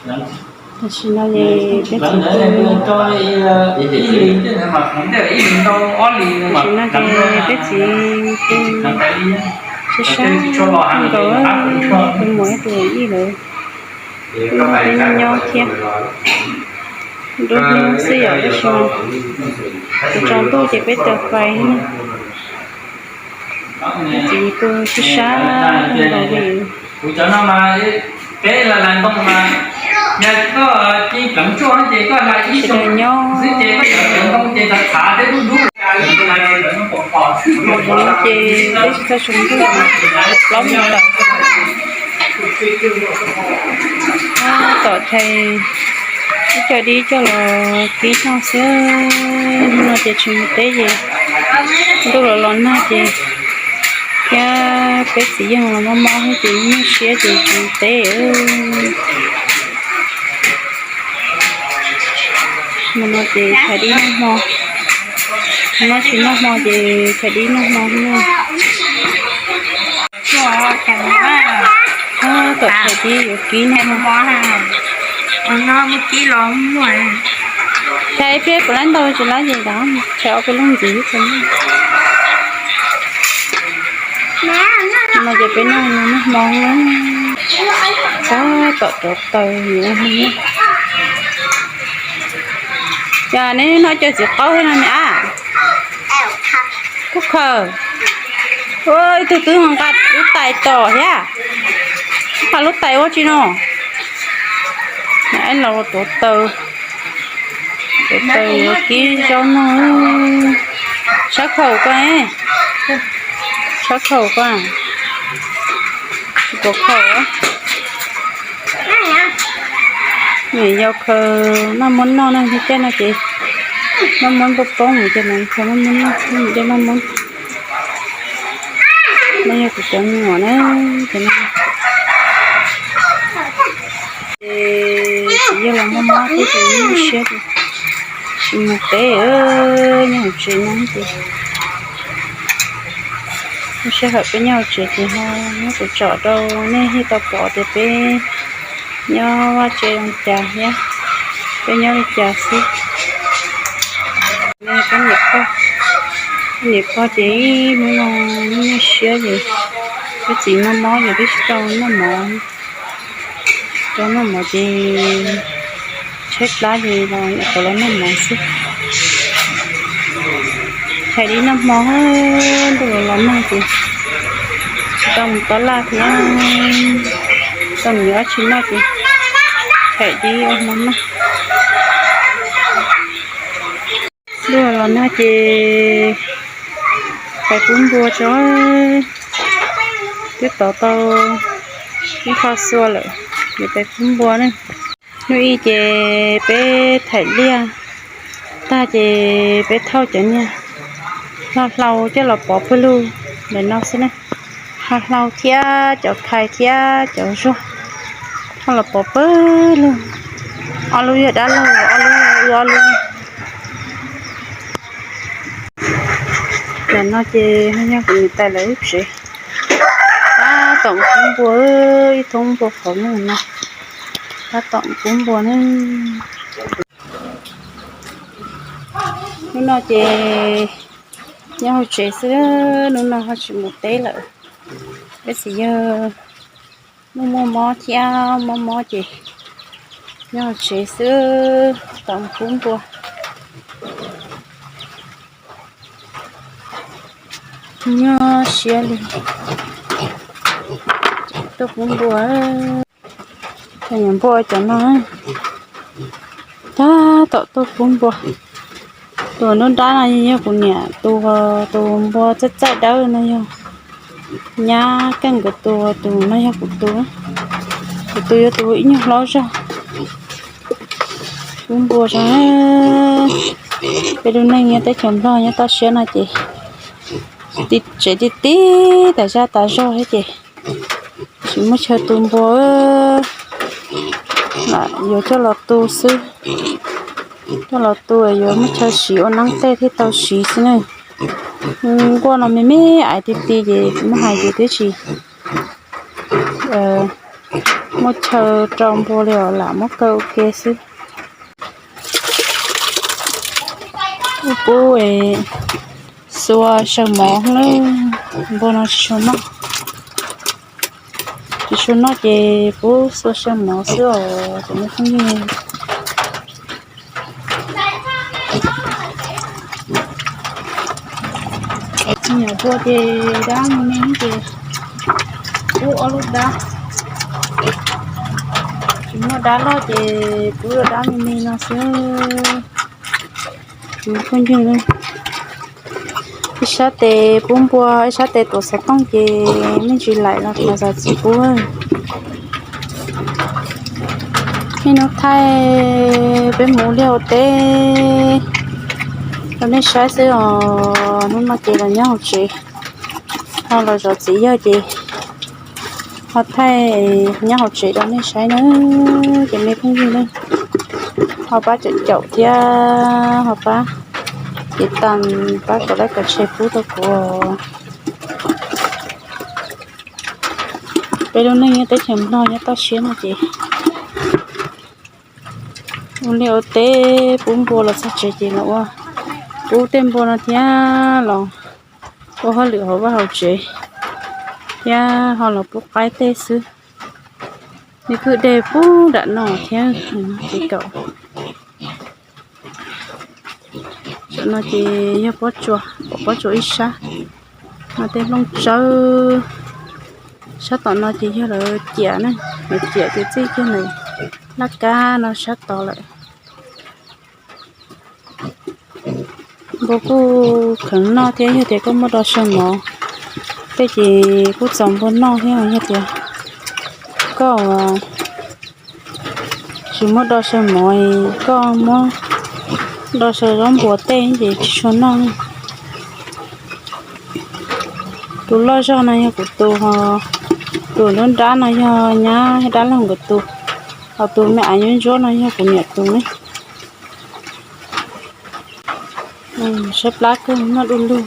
Tam sim no ces peb txiv, tam sim no ces peb txiv sib sab nkaus, tus muam tus yij lawv nyob thiab. Nruab hnub xwb yom, tab sis tsaus ntuj ces peb taws fais. Peb txiv tus sib sab nkaus li. Sawv daws nyob, ces peb tsis tau tsaus ntuj, plaub moos tawm. Tom chais ib co dib coj los kib noj xwb. Hnub no ces tsis mus teb ces ntuj los los nag ces thiab peb txiv yeej los mob mob thiab ces nyuaj siab ces tsis mus teb. Hnub no ces chais dib noj hmo, hnub no tsis noj hmo ces chais dib noj hmo. Tom chais dib yuav kib noj hmo. Chais ib pliag kuv lab ntau tsis lab ces tod, chais ob peb lub ntxiv xwb. No ces peb noj noj hmo, tab tom rauv taws. Yog neb noj cov txiv qaub thiab no ne a? Kub khaws. Ib tug twb nqa lub tais tom thiab. Nqa lub tais ua tsi no? Los rauv taws, rauv taws yuav kib zaub noj. Sab khaum koj, sab khaum koj, tsis pom khaum. Niam yau khaws maj muab noj na, thiab caij no ces maj muab npauj poob ces lawv khaws maj muab noj, niam caij maj muab. No yog kuv cov me nyuam na, ces no ces txiv yawg los mob mob thiab ces nyuaj siab ces tsis mus teb, nyob hauv tsev no ces. Lub sij hawm peb nyob hauv tsev ces ho muab kuv tsom rau nej thiaj tau pom tias peb nyob vaj tsev zoo cas thiab peb nyob li cas xwb. Peb niam pog, peb niam pog ces ib hnub no nyuaj siab ces peb txiv mob mob ces peb tsis tau noj mov, tau noj mov ces tshaib plab ces los nyuam qhuav los noj mov xwb. Chais dib noj hmo, ntuj los los nag ces tsis tau mus tab laj thiab, tau mus yuav dab tsi noj ces chais dib ua hmo noj. Ntuj los los nag ces pais pub npua tso, twb tov tau ib qho xua lawm, yuav pais pub npua na. Hnub ib ces peb thaim liaj tag ces peb thauj cov niag hlau hlau coj los pov pawg lug ntawm no xwb na. Hlau hlau thiab cov phais thiab cov zuag thauj los pov pawg lug. Ob lub yog dab laug, ob lub yog ua ob lub. Ntawm no ces ho yog kuv niam tais lawv lub tsev. Tab tom pub npua, ib thoob npua qhov muag no. Tab tom pub npua na. Hnub no ces nyob hauv tsev xwb, hnub no ho tsis mus teb lawm. Peb txiv yawg muaj muaj mob thiab mob mob ces nyob hauv tsev xwb, tab tom pub npua. Nyuaj siab li, tuaj pub npua. Cov niam npua cov no tab tom tuaj pub npua. Tus nruab nrab no yog kuv niam tus, tus npua txaij txaij dawb no yog nyab keej nkawd tus, tus no yog kuv tus. Kuv tus yog tus ib nyuag hlob zog. Pub npua zog. Peb lub neej nyob teb chaws Nplog nyob toj siab no ces tsev ti ti tas zaj tas zog thiab ces tsis muaj chaw tu npua, lam yuav coj los tu xwb. Coj los tu yuav muaj chaw siv ua neeb tej thiaj tau siv xwb na. Nkuaj no me me aiv ti ti ces tsis muaj hais ces twb tsis Muaj chaw rau npua li os, lam muab kaw ua ke xwb. Ub, pub xua saw mov lawm, npua no tsis tshua noj. Tsis tshua noj ces pub xua saw mov xwb os cov me phooj ywg. Nyuam npua ces dab me me ces pub ob lub dab. Tsis muaj dab loj ces pub dab me me no xwb. Phooj ywg, ib sab tes pub npua, ib sab tes tuav xov tooj ces me ntsis laim los thov zam txim pub. Niaj hnub thaij peb mus ua liaj ua teb rau nej saib xwb os. Hnub no ces los nyob hauv tsev, ho los zov txiv yawg ces ho thaij nyob hauv tsev rau nej saib na. Ces me phooj ywg na, ho pab caum caum thiab ho pab tiv tas, pab kom like kom share pub rau kuv. Peb lub neej nyob teb chaws Nplog nyob toj siab no ces ua liaj ua teb pub npua los txog tsev ces los ua, pub tej npua no thiab los ua hauj lwm hauv vaj hauv tsev thiab ho los pub qaib tej xwb. Nws kwj dej pub nram no thiab, ces kaum. Tam no ces yog pob tsuas, pom pob tsuas ib sab, no tej nplooj tsawb. Sab tom no ces yog lawv ciam na, lawv ciam ces txij kiag ntawm laj kab no sab tod lawm. Npua kuj kheev noj thiab, yog tias koj muaj do saw mov tej ces kuj txaus npua noj thiab. Yog tias koj tsis muaj do saw mov, koj muab do saw zaub npua tej ces tsis tshua noj. Tus loj zog no yog kuv tus, tus nruab nrab no yog nyab dab laug nkawd tus, ho tus me av nyuab ntsuab no yog kuv niam tus ne. Saib plab kawg, noj du lug.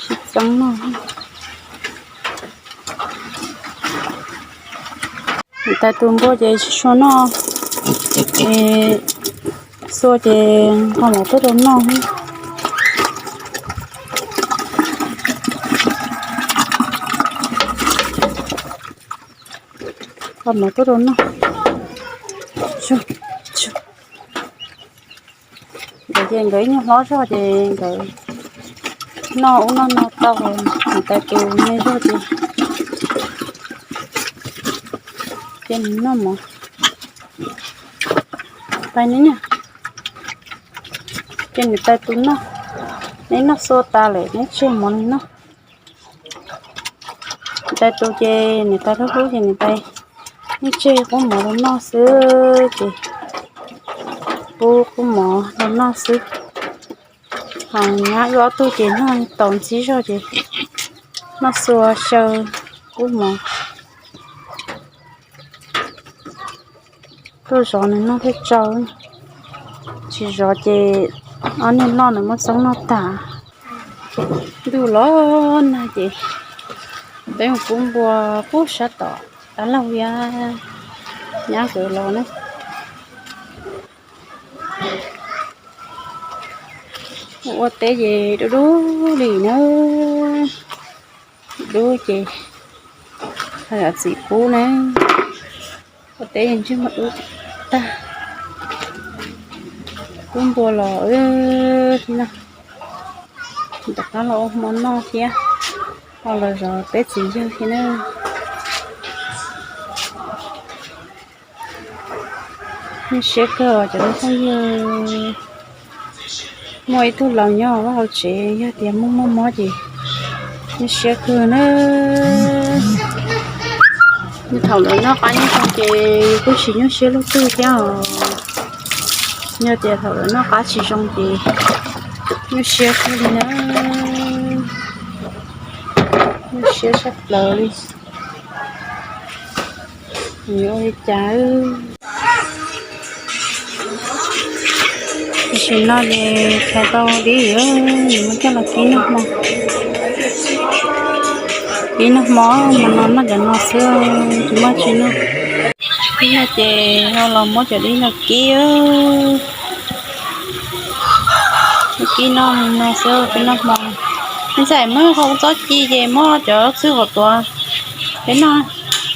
Sib txeeb noj. Niam tais tus npua ces tsis tshua noj, xua ces nqa mov tuaj rau noj. Nqa mov tuaj rau noj. Nkawd ces nkawd ib nyuag hlob zog ces nkawd noj ub noj no tau, niam tais tus me zog ces cia nws noj mov. Pais neb, cia niam tais tus noj, neb noj xua tas lawm neb tseg mov nws noj. Niam tais tus ces niam tais hlub hlub ces niam tais yeej tseg qub mov rau noj xwb ces pub qub mov rau noj xwb. Ho nyab wb ob tug ces noj tau ntxib zog ces noj xua xyaw qub mov. Tuaj zov nws noj thiaj tsau, tsis zov ces ob niag loj nws muab txeeb noj tag. Ntuj los nag ces peb mus pub npua pub sab tom dab laug thiab nyab nkawd los na. Ua teb ces dub dub li na, dub ces haj yam txim pub na. Ua teb ntsej muag dub tag, pub npua los no, tom qab los ua hmo noj thiab, ho los zov peb txiv yawg thiab na. Nyuaj siab kawg os cov phooj ywg, muaj ib tug laus nyob vaj hauv tsev yog tias muaj muaj mob ces nyuaj siab kawg na. Thaum lawv noj qab nyob zoo ces kuj tsis nyuaj siab luaj twg thiab os. Yog tias thaum lawv noj qab tsis zoo ces nyuaj siab kawg li na, nyuaj siab tshaj plaws li. Yuav ua li cas? Tam sim no ces tshais tau dib, nws muab coj los kib noj hmo. Kib noj hmo mas no noj cov no xwb, tsis muaj tsi noj. Kib no ces ho los muab cov dib no kib, kib noj no xwb peb noj hmo. Ntxhais muab qhov txob ci ces muab cov txhwb qhov tuav, peb noj,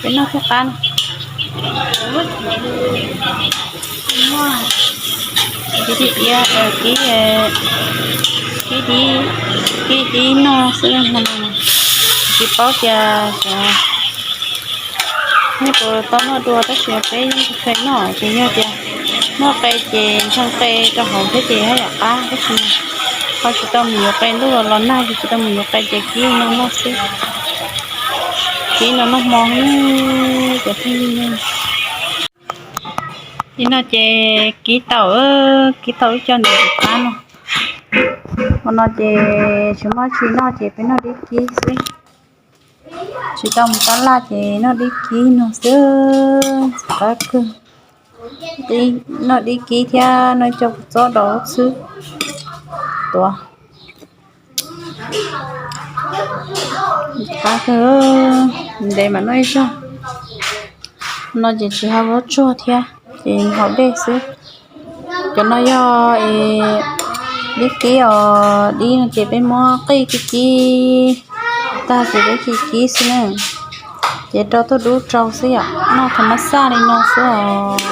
peb noj thiaj qab. Kib dib iab, kib, kib dib, kib dib noj xwb no. Tsis paub tias cov, nej puas tau noj dua tab sis peb yeej tsis noj ces yog tias noj qe ces ntxhee qe rau hauv thiab ces haj yam qab tab sis ho tsis tau mus yuav qe ntuj los nag ces tsis tau mus yuav qe ces kib no noj xwb. Kib no noj hmo, cov phooj ywg. Li no ces kib tau, kib tau ib co ntawm qab no. Hmo no ces tsis muaj tsi noj ces peb noj dib kib xwb. Tsis tau mus tab laj ces noj dib kib no xwb. Qab kawg. Noj dib kib thiab noj cov txob rau txhwb tuav. Qab kawg, ntev mam noj ib zaug. No ces tsis hau zaub tsuag thiab ces haus dej xwb. Cov no yog dib kib os, dib no ces peb muab qij kib kib tag ces peb kib kib xwb na. Ces rau tuaj dub rau xwb yom, noj thaum mab xaj li no xwb os.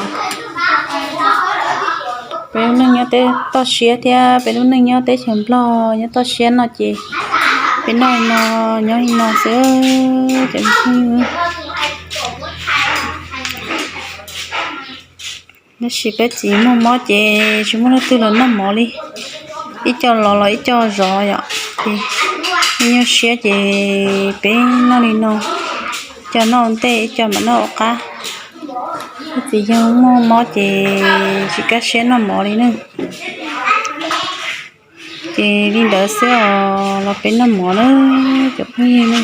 Peb lub neej nyob teb toj siab thiab peb lub neej nyob teb chaws Nplog nyob toj siab no ces peb noj li no, nyob li no xwb ces. Tab sis peb txiv muaj mob ces tsis muaj leej twg los noj mov li. Ib co los los ib co zov yom, ces nyuaj siab ces peb noj li no. Ib co noj ua ntej ib co mam noj ua qab. Peb txiv yawg muaj mob ces tsis kaj siab noj mov li na. Ces li ntawd xwb os, los peb noj mov na cov phooj ywg na.